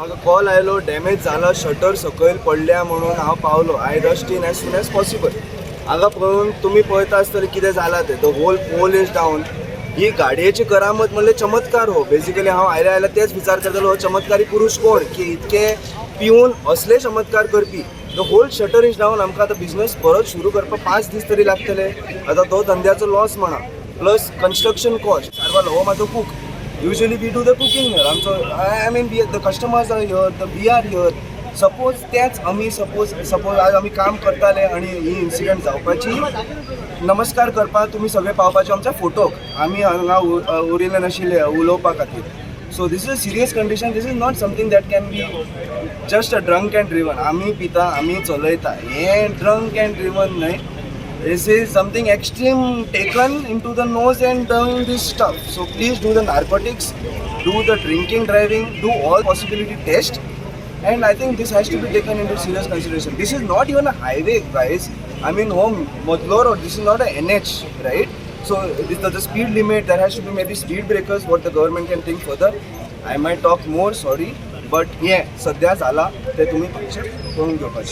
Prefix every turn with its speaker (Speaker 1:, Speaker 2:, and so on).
Speaker 1: म्हाका कॉल आयलो, डॅमेज जाला, शटर सकयल पडल्या म्हणून हांव पावलो. I rushed in as soon as possible. हांगा पळोवन तुमी पळयता आसतले कितें जालां तें. The whole pole is down. ही गाडयेची करामत म्हणल्यार चमत्कार हो. बेसिकली हांव आयल्या आयल्या तेच विचार करतालो, हो चमत्कारी पुरूश कोण की इतके पिवन असले चमत्कार करपी. The whole shutter is down. आमकां आतां बिजनस परत सुरू करपाक 5 दीस तरी लागतले. आतां तो धंद्याचो लॉस म्हणा, प्लस कन्स्ट्रक्शन कॉस्ट. सारवालो हो म्हाजो cook. Usually we do the cooking here. आमचो, I mean, we, the customers are here, the we are here. Suppose तेच आमी सपोज आज आमी काम करताले आनी ही इन्सिडंट जावपाची, नमस्कार करपाक तुमी सगळे पावपाचे आमच्या फोटोक. आमी हांगा उरिल्ले नाशिल्ले उलोवपा खातीर. So this is a serious condition. This is not something that can be just a drunk and driven. आमी पिता, आमी चलयता, हें ड्रंक अँड ड्रिवन न्हय. This is something extreme taken into the nose and doing this stuff. So please do the narcotics, do the drinking driving, do all possibility test. And I think this has to be taken into serious consideration. This is not even a highway, guys. I mean, home, Modlo Road, this is not a NH, right? So this, the speed limit, there has to be maybe speed breakers, what the government can think further. I might talk more, sorry. But yeah, सध्या जाला ते तुम्ही पक्षे करून घेवपाचे.